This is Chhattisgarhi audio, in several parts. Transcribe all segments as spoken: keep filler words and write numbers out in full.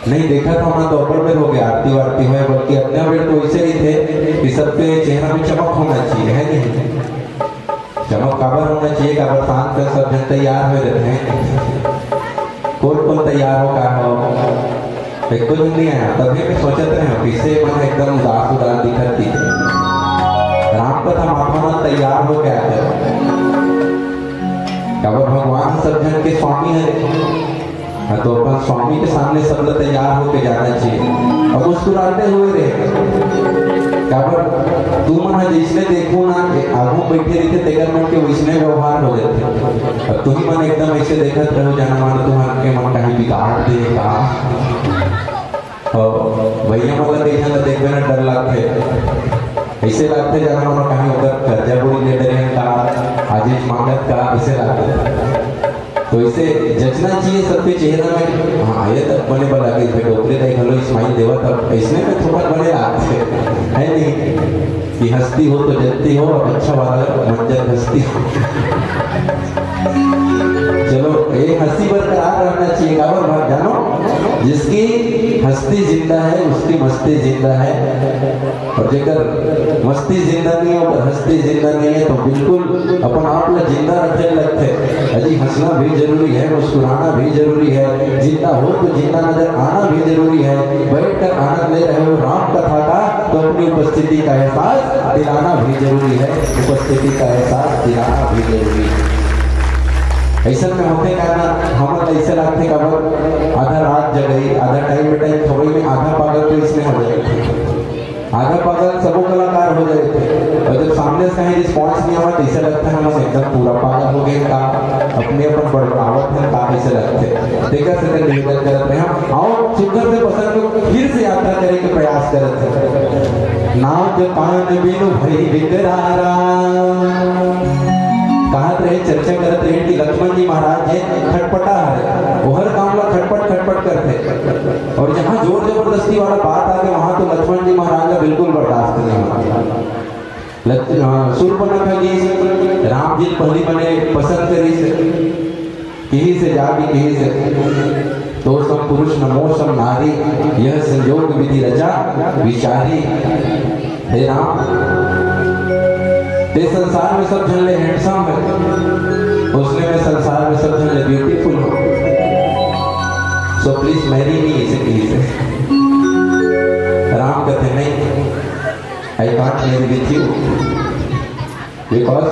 नहीं, देखा था मैं तो अब्बड़ बेर हो गया आरती वारती होय, बल्कि अतना बेर तो ऐसे ही थे कि सबके चेहरा में चमक होना चाहिए, है नहीं? चमक काबर होना चाहिए, काबर शांत कर, सब जन तैयार हो रहते हैं। कौन कौन तैयार हो, का हो? एक कुछ नहीं आया, तभी मैं सोचत रहे हूँ, किससे मन एकदम उदास उदास दिखत थी। राम कथा माथा में तैयार हो गया है, काबर भगवान सब जन के स्वामी है। हाँ, तो अपन स्वामी के सामने सब ला तैयार होके जाना चाहिए और मुस्कुराते हुए रहे। काबर तुमन ह जइसने देखो ना, ए, आगू बैठे रहिथे, तेकर मन के वइसने व्यवहार हो जाथे। अब तुही मन एकदम ऐसे देखत रहो, जाना मानो तुम्हारे के मन कहीं बिगाड़ दे का। और भैया मन ला कइसन ला देखबे ना, डर लगथे, ऐसे लगथे जाना मानो कहीं ओकर कर्जा बोरी ले डरे का, आजीज मांगत का, ऐसे लगथे। तो इसे जचना चाहिए सबके चेहरा में। हाँ, ये तक बने वाला कि फिर डोकरे दाई घलो स्माइल देवा, तब इसने में थोड़ा बने लागथे, है नहीं? कि हंसती हो तो जलती हो और अच्छा वाला मंजर हंसती हो। चलो, ये हंसी बरकरार रहना चाहिए। काबर बात जानो, जिसकी हस्ती जिंदा है, उसकी मस्ती जिंदा है। और जेकर मस्ती जिंदा नहीं है, ओकर हस्ती जिंदा नहीं है, तो बिल्कुल अपन आप ला जिंदा रखे लगथे। अजी, हंसना भी जरूरी है, मुस्कुराना भी जरूरी है। जिंदा हो तो जिंदा नजर आना भी जरूरी है। बैठकर आनंद ले रहे हो राम कथा का, तो अपनी उपस्थिति का एहसास दिलाना भी जरूरी है। उपस्थिति का एहसास दिलाना भी जरूरी है। ऐसा में होथे का ना, हमन ऐसे लगथे काबर आधा रात जगई, आधा टाइम में टाइम खवई में आधा पागल तो इसमें हो जाए। आधा पागल सबो कलाकार हो जाए थे, और जब सामने से कहीं रिस्पॉन्स नहीं आवा, तो ऐसा लगता है हम एकदम पूरा पागल हो गए का, अपने अपन बड़बड़ावत है का, ऐसे लगते। तेकर से निवेदन करत रहे हम, आओ सुंदर से पसंद को फिर से यात्रा करे के प्रयास करत हैं। नाक कान बिनु भई विकरारा। कहत रहे, चर्चा करत रहे कि लक्ष्मण जी महाराज जे खटपटा है, ओहर काम ला खटपट खटपट करते। और जहाँ जोर जबरदस्ती वाला बात आ गया, वहाँ तो लक्ष्मण जी महाराज का बिल्कुल बर्दाश्त नहीं हुआ। लक्ष-, हाँ, शूर्पणखा जी राम जी पहली बने पसंद करी से, किही से जाके किही से, तो सम पुरुष न मो सम नारी, यह संयोग विधि रचा विचारी। हे राम, ते संसार में सब झन ले हैंडसम है, उसने मैं संसार में सब झन ले ब्यूटीफुल हूँ। So please marry me, इसे कही से। राम कहते नहीं, I can't marry with you because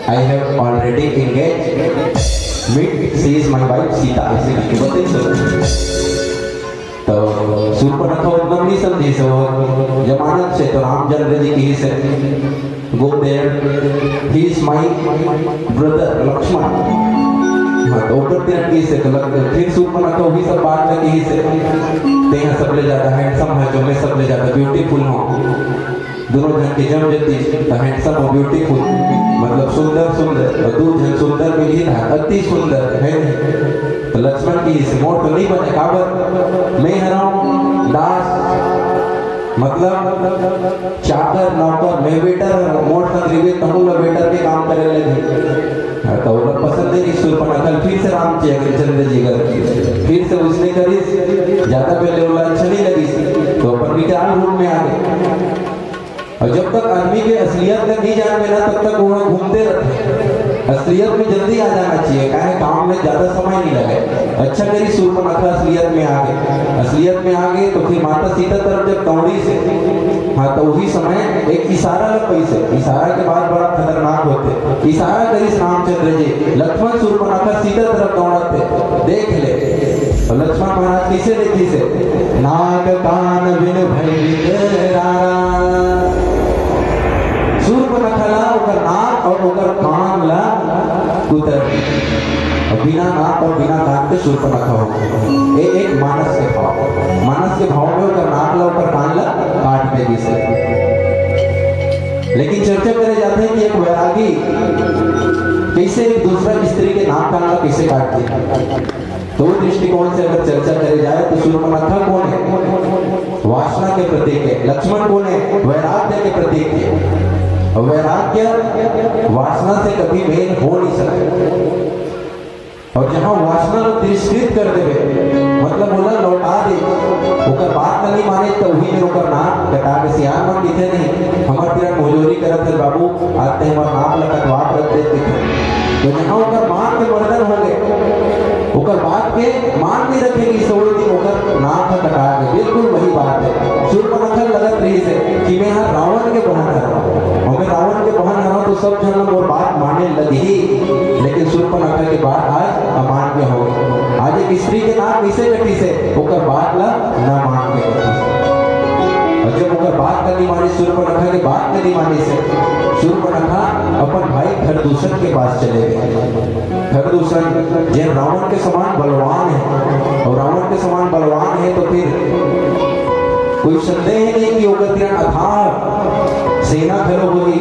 I have already engaged. Meet, she is my wife Sita, इसे कही बताइए। तो शूर्पणखा एकदम नहीं समझी से, वो जमानत से तो रामचंद्र जी की ही से, "Go there, he is my brother Lakshman।" हाँ, तो ऊपर तिरंगी से तो लग, फिर शूर्पणखा वही सब बात लगी ही से, "ते हैं सबले ज्यादा हैंडसम है, जो मैं सबले ज्यादा ब्यूटीफुल हूँ।" दोनों झन के जम जती, तो हैंडसम और ब्यूटीफुल, मतलब सुंदर सुंदर, और दू झन सुंदर मिलही था, अति सुंदर है। तो लक्ष्मण की इस मोर तो नहीं बने, काबर मैं हराऊं दास, मतलब चाकर नौकर, मैं वेटर हूँ, मोर संग रिवे तहूँ ला वेटर के काम करे लगे। हाँ, तो ओला पसंद नहीं, शूर्पणखा फिर से राम जी, चंद्र जी कर, फिर से उसने करी, ज्यादा पहले ओला अच्छा नहीं लगी, तो अपन विकराल रूप में आ गए। और जब तक आदमी के असलियत ला नहीं जान लेना, तब तक वो घूमते रहते हैं। असलियत में जल्दी आ जाना चाहिए, काहे काम में ज्यादा समय नहीं लगे। अच्छा करी शूर्पणखा असलियत में आ गए। असलियत में आ गए तो फिर माता सीता तरफ जब दौड़ी से, हाँ, तो वही समय एक इशारा लग गई से। इशारा के बाद बड़ा खतरनाक होते। इशारा करिस रामचंद्र जी, लक्ष्मण शूर्पणखा सीता तरफ दौड़त थे, देख ले। तो लक्ष्मण महाराज कैसे देखी से? नाक कान बिनु भई विकरारा। शूर्पणखा ला ओकर नाक और ओकर कान ला कुतर। और बिना नाक और बिना कान के शूर्पणखा हो गई। ये एक मानस के भाव, मानस के भाव में ओकर नाक ला, ओकर कान ला काट दे दिस। लेकिन चर्चा करे जाते हैं कि एक वैरागी कैसे एक दूसरा स्त्री के नाक कान ला कैसे काट दे। तो दृष्टिकोण से अगर चर्चा करे जाए तो शूर्पणखा कौन है? वासना के प्रतीक है। लक्ष्मण कौन है? वैराग्य के प्रतीक है। और वैराग्य वासना से कभी मेल हो नहीं सकता। अउ जहाँ वासना ला तिरस्कृत कर देबे, मतलब ओला लौटा दे, ओकर बात ला नहीं माने, त उही मेर ओकर नाक कटा के सियान मन कहिथे नहीं, हमर तीर मुजोरी करत हे बाबू, आज ते हमर नाक ला कटवा के रख दे कहिथे। तो जहाँ ओकर बात के मर्दन हो गए, ओकर बात के मान नहीं रखे कि सौ दिन ओकर नाक ह कटा गए। बिल्कुल वही बात है। सूर्पनखा लगत रहिस हे कि मैं हर रावण के बहन हरव, अउ मैं रावण के बहन हरव तो सब झन मोर बात माने लगही, लेकिन सूर्पनखा के बात आज अमान्य हो गए। आज एक स्त्री के नाक कइसे कटिस हे, ओकर बात ला न मान के कटिस हे। अउ जब ओकर बात ला नहीं मानिस, सूर्पनखा के बात ला नहीं मानिस हे, सूर्पनखा अपन भाई खरदूषण के पास चले गए। खरदूषण, जे रावण के समान बलवान है, अउ रावण के समान बलवान है, तो फिर कोई संदेह नहीं कि ओकर तीर अथाह सेना घलो होही।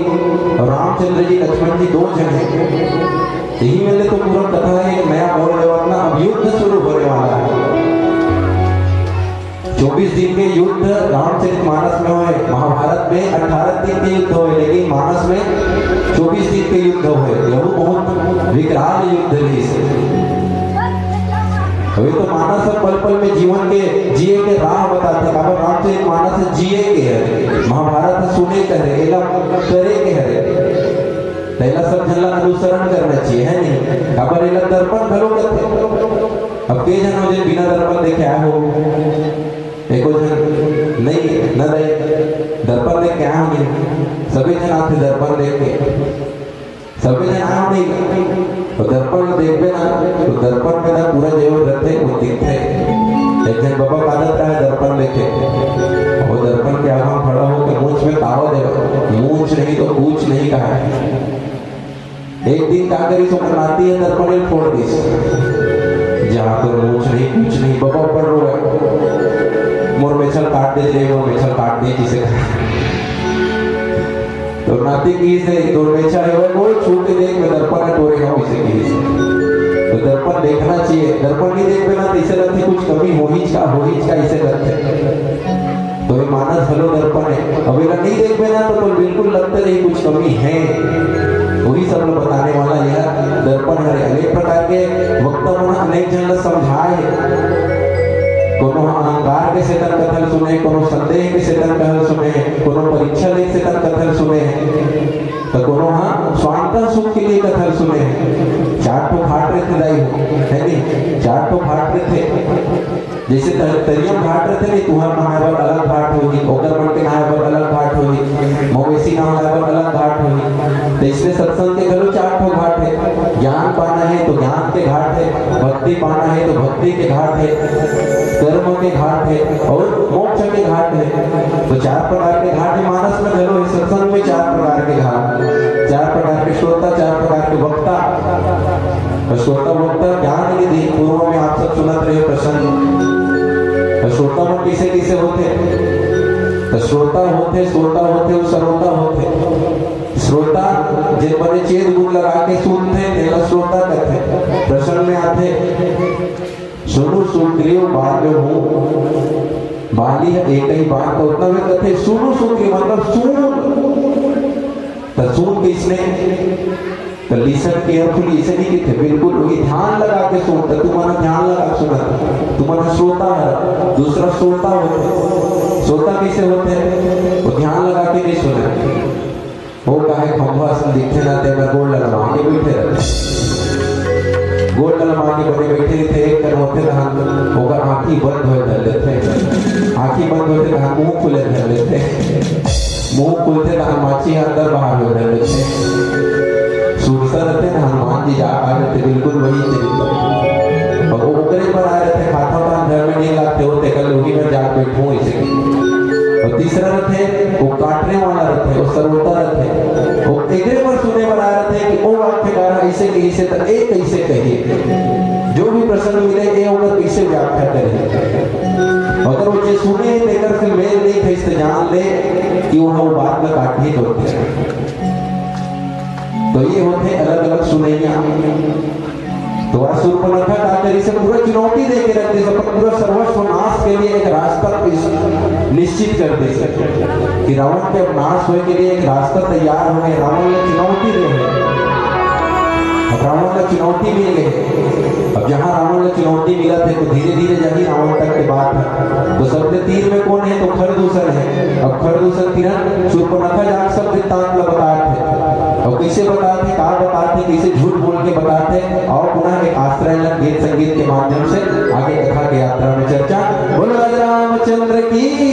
अउ रामचंद्र जी, लक्ष्मण जी दो जन है। यही मेर ले तो पूरा कथा है, एक नया मोड़ लेवत ना, अब युद्ध शुरू होने वाला है। चौबीस दिन के युद्ध रामचरित मानस में होए, महाभारत में अठारह दिन के युद्ध होए, लेकिन मानस में चौबीस दिन के युद्ध होए। यहू बहुत विकराल युद्ध रहिस। अभी तो मानस ह पल पल में जीवन के जिए के राह बताथे। काबर रामचरित मानस ह जिए के हरे, महाभारत ह सुने के हरे, एला करे के हरे। त एला सब झन ला अनुसरण करना चाहिए, है नहीं? काबर एला दर्पण घलो कथे। अब के झन हो जे बिना दर्पण देखे आए हो? एको झन नहीं, न दाई, दर्पण देख के आए हो नहीं? सभी झन आथे दर्पण देख के। सभी झन आए हो नहीं? तो दर्पण में देखबे ना, तो दर्पण में ना पूरा जेवन रथे, वो दिखथे। एक झन बबा का आदत रहे दर्पण देखे। वो दर्पण के आगे खड़ा हो के मूंछ में तावा देवे। मूंछ नहीं तो कुछ नहीं कहा। एक दिन का करिस, ओकर नाती ह दर्पण ल फोड़ दिस। जहाँ तो मूंछ नहीं, कुछ नहीं, बबा ऊपर रोवे। मोर मेछल काट दे रे, मोर मेछल काट दे, किसे कहा। तो नाती कहिस हे, "तोर मेछा है वो, वो छू के देख, मैं दर्पण में टोरे हूँ," इसे कहिस हे। तो दर्पण देखना चाहिए, दर्पण नहीं देखबे ना, तो इसे लगथे कुछ कमी होही का, होही का, इसे लगथे। तो ये मानस घलो दर्पण है। अब एला नहीं देखबे ना, तो, तो बिल्कुल लगते नहीं कुछ कमी है। वही सब लोग बताने वाला यह दर्पण हरे। अनेक प्रकार के वक्ता मन अनेक झन ला समझाए हे। कोनो ह अहंकार के सेतन कथा ल सुने, कोनो संदेह के सेतन कथा ल सुने, कोनो परीक्षा ले सेतन कथा ल सुने। तो कोनो ह स्वांतः सुख के लिए कथा ल सुने। चार ठो घाट रहते दाई हो, है नहीं? चार ठो घाट रहते। जैसे तर-, तरिया म घाट रथे नहीं, तुहर नहाए बर अलग घाट होही, ओकर मन के नहाए बर अलग घाट होही, मवेशी नहाए बर अलग घाट होही। तो इसलिए सत्संग के घलो चार ठो घाट है। ज्ञान पाना है तो ज्ञान के घाट है, भक्ति पाना है तो भक्ति के घाट है, कर्म के घाट है और मोक्ष के घाट है। तो चार प्रकार के घाट है मानस में घलो है, सत्संग में चार प्रकार के घाट, चार प्रकार के श्रोता, चार प्रकार के वक्ता। तो श्रोता वक्ता ज्ञान निधि पूर्व में आप सब सुनत रहे प्रसंग। तो श्रोता मन किसे किसे होथे? तो श्रोता होथे, श्रोता होथे, अउ सरोता होथे। श्रोता जेन बने चेत गुण लगा के सुनथे, तेला श्रोता कथे। प्रसंग में आथे, "सुनु सुग्रीव बालहु, बाली है एक ही बात", तो उतना में कथे, "सुनु सुग्रीव", मतलब सुन। तो सुन किसने? तो listen carefully, इसे नहीं कहते, बिल्कुल वही ध्यान लगा के सुन। तो तुमन ध्यान लगा के सुनत, तुमन श्रोता है, दूसरा श्रोता होते। श्रोता कैसे होते हैं? वो ध्यान लगा के नहीं सुने। वो काहे खंभा से दिखे ना, ते में गोड़ लगा के बैठे रहते। गोड़ लगा के बने बैठे रहते, एक कन होते रहन, ओकर आँखी बंद होए धर लेते। आँखी बंद होते रहन, मुंह खुले धर लेते। मुंह खुलथे तहां माछी ह अंदर बाहर हो जाए रहिथे। सुरता रहिथे त हनुमान जी जा आ रहिथे, बिल्कुल वही चरित्र। अउ ओकरे पर आ रहिथे, खाता तहां घर में नहीं लागथे, वो तेकर लोही में जा बैठो ऐसे। अउ तीसरा रहिथे, वो काटने वाला रहिथे, वो सरोता रहिथे, वो एकरे पर सुने वाला रहिथे कि वो वाक्य गाना ऐसे कहिसे त ए कैसे कही, जो भी प्रसंग मिले, ए ओकर कैसे व्याख्या करे। अगर वो जे सुने हे, तेकर से मेल नहीं खाइस, त जान ले कि वो ह वो बात ला काट ही दो। तो ये होथे अलग-अलग सुनैया। तो आज सूर्पनखा का करिस हे, पूरा चुनौती दे के रख दिस, अपन पूरा सर्वस्व नाश के लिए एक रास्ता इस-, निश्चित कर दिस हे कि रावण के अब नाश होए के लिए एक रास्ता तैयार होने, रावण ने चुनौती दे हे। अब रावण ला चुनौती मिल गई। अब जहाँ रावण ला चुनौती मिलत हे, तो धीरे धीरे जाही रावण तक के बात हे। तो सबले तीर में कोन हे? तो खरदूषण हे। अब खरदूषण किरण सूर्पनखा जाके सब वृत्तांत ला बतात हे। अब कैसे बतात हे, का बतात हे, कैसे झूठ बोल के बतात हे, अउ पुनः एक आश्रय ला गीत संगीत के माध्यम से आगे कथा के यात्रा में चर्चा। बोलो राजा रामचंद्र की।